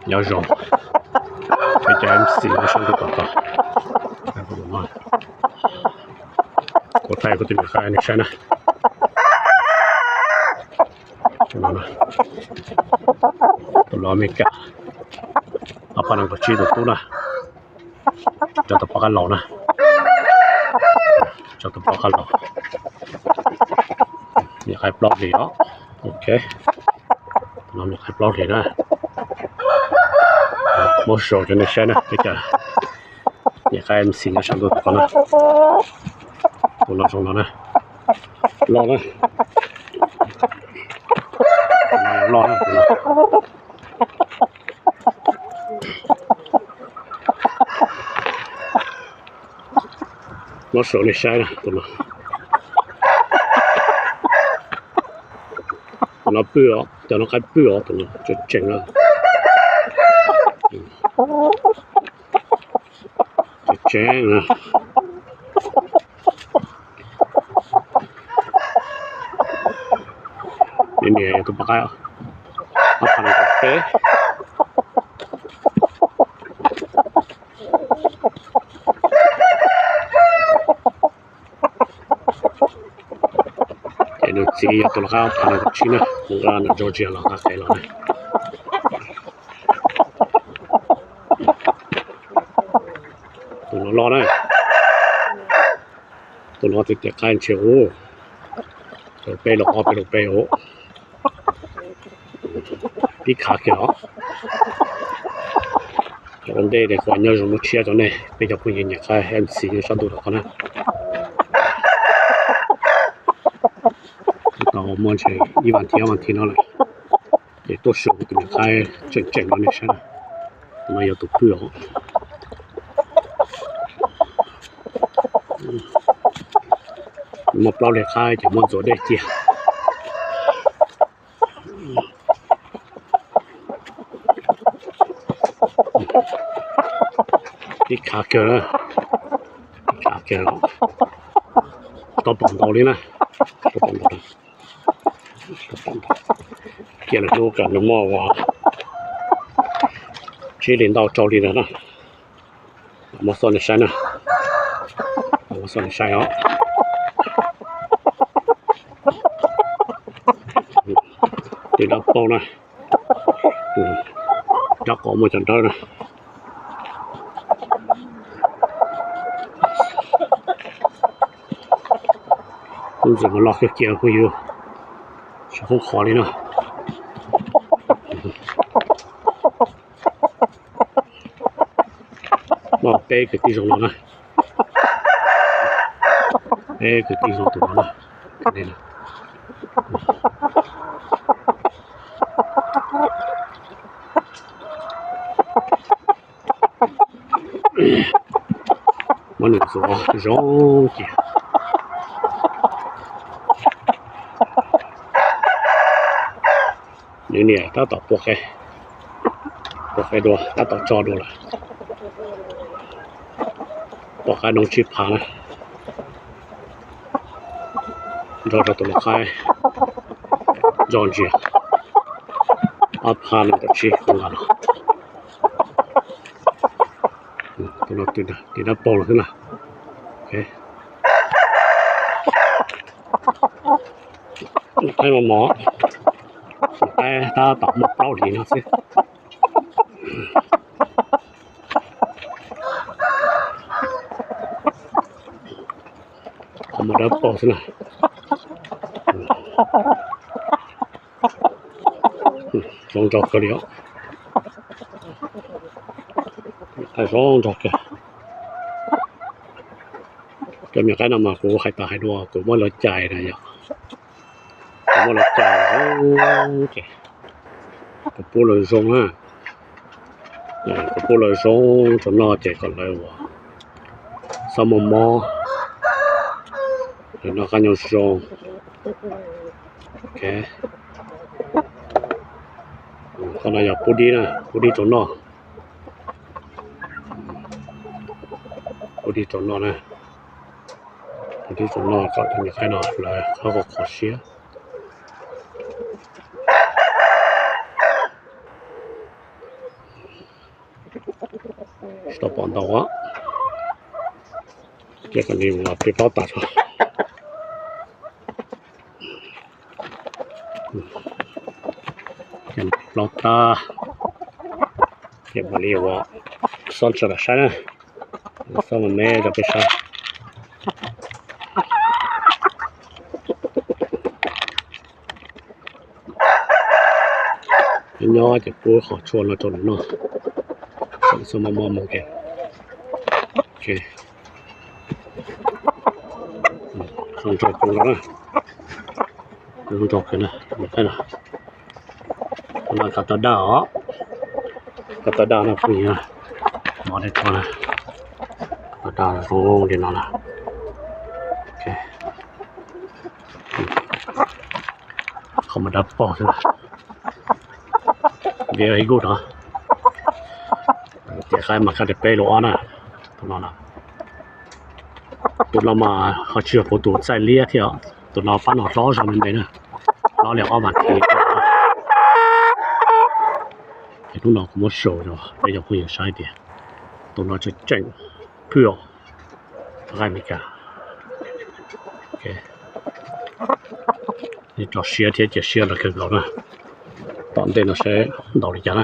Nyob zoo, peb cov M C nyob sab ntuj tom ko. Kuv thaij kuv tus niam qaib nej saib na. Tus no Amelikas, ob phav nees nkaum tsib tus tub na. Cov tus poj qaib laus na, cov tus poj qaib laus. Niam qaib plaub hlis os. Ok, tus no niam qaib plaub hlis na. Muab show rau nej saib na, peb cov niam qaib M C nyob sab ntuj tom ko na. Tus no zoo no na, loj na, loj na. Muab show nej saib na, tus no, tus no pwj os, cov no qaib pwj os, tus no tseem tseem na. Tseem tseem na. Niam niam tus poj qaib, ob phav nees nkaum peb. Ces nws txiv yog tus loj qab ob phav nees nkaum tsib na, mus nqa ntawm Georgia los nqa qev los na. Tus no loj na, tus no tus tiam qaib ntshe ub, rau peb los ob peb rau peb os. Pib khav kiag os. Cov ua ntej ces kuv nyob zoo lub tshiab rau nej peb cov phooj ywg niam qaib M C nyob sab ntuj tom ko na. Tau muaj ntshe ib vas thiv ob vas thiv no lawm, ces tuaj show kuv tus niam qaib tseem tseem no nej saib na. Tus no yog tus pwj os. Muaj plaub hlis qab ces muab ntxuav dej cia. Ib khav kiag, ib khav kiag, tau pom ntau li na. Tau pom ntau, tau pom ntau. Kiag lawm hnub kawg nws muaj ua tsib hlis ntau rau li ntawd na. Muab xoj nej saib na, muab xoj nej saib os. Tej dawb paug na, rab qau muaj cov dawb na. Kuv ntxim mus loj kiag kiag phooj ywg, tsis khoob qhov li na. Muaj peb kwv tij zoo no na, peb kwv tij zoo tus no na. Muab nws ntxuav zoo ces nws niam tab tom puas qe, puas qe dua, tab tom tso dua lawm. Poj qaib noob tsib phav na, nrog rau tus lau qaib Georgia, ob phav nees nkaum tsib kuv nqa los. Tus no tus dawb paug lawm xwb na. Qaib mos mos, qaib tab tom muaj plaub hlis no xwb. Qhov muag dawb paug xwb na. Zoo nraug kawg li os. Zoo nraug kawg. Cov me qaib no mas kuv hais tas hais dua kuv muab lawv cais na yom. Kuv muab lawv cais zoo ces kuv pub lawv zoo na. Kuv pub lawv zoo rau noj ces kom lawv ua txhob muaj mob, lawv noj qab nyob zoo. Qhov no yog pub dib na, pub dib rau noj. Pub dib rau noj na. Pub dib rau noj kom tus me qaib no lawv qhov qhov siab. Tsis tau pom ntau os. Ces kom nws los peb plaub tas tso. Ces plaub tas, ces mam li ua xob tso rau saib na. Xob me me rau peb saib. Nyob ces pub qhov tshuaj no rau nws noj. Xov mos mos mus ke. Zoo nraug kawg na, zoo nraug kawg na. No kav tau daj os, kav tau daj no phooj ywg, mov dej tshuaj na, kav tau daj zoo li no na. Qhov mas dab paug xwb, vim ib kuj no, tias qaib mas kab tias peb lus ob na, tus no na. Tus no mas ho tsis yog kuv tus txaij liab thiab os, tus no pab no hlob zog me me na, hlob li ob vas thiv. Ces hnub no kuv muab show rau peb cov phooj ywg saib tias tus no tseem tseem pw os, qaib Amelikas. Tso siab thiab cia siab rau kawg nkaus na. Tom ntej no saib ntaus li cas na.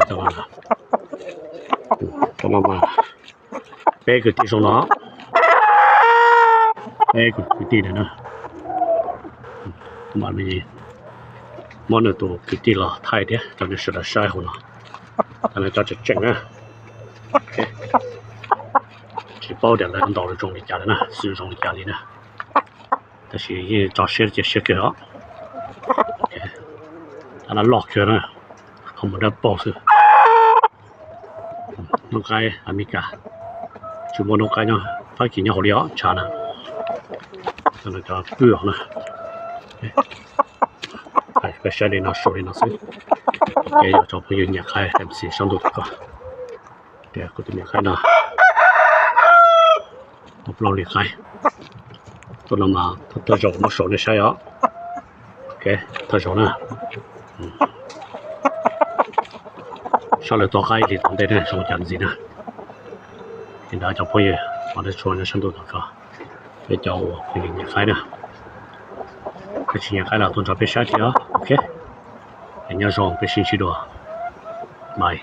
Tus no mas peb kwv tij zoo no, peb kwv tij na, muab nws tus kwv tij los thaij thiab rau nej sawv daws saib hauv no. Cov tseem tseem na, tsis paub tias lawv ntaus zoo li cas lawm na, xwb zoo li cas li na, tab sis yeej tso siab cia siab kawg os. Loj kawg na, qhov muag dawb paug xwb. Noob qaib Amelikas, tsis muaj noob qaib nyob Fab Kis nyob hauv li os, tshav na. Cov pw os na. Peb saib li no, show li no xwb. Ces yog cov phooj ywg nyiam qaib, M C sab ntuj ko, tias kuv tus nyiam qaib no, tau plaub hlis qaib. Tus no mas thawj zaug muab show nej saib os. Ok, thawj zaug na. Saib lawv tua qaib ib hlis tom ntej na zoo cas ntxiv na. Li ntawd cov phooj ywg, mov dej tshuaj nyob sab ntuj tom ko, peb cov uas phooj ywg nyiam qaib na, peb tsis nyiam qaib los tuaj nrog peb saib thiab. Ok, nyob zoo, peb sib ntsib dua. Bye.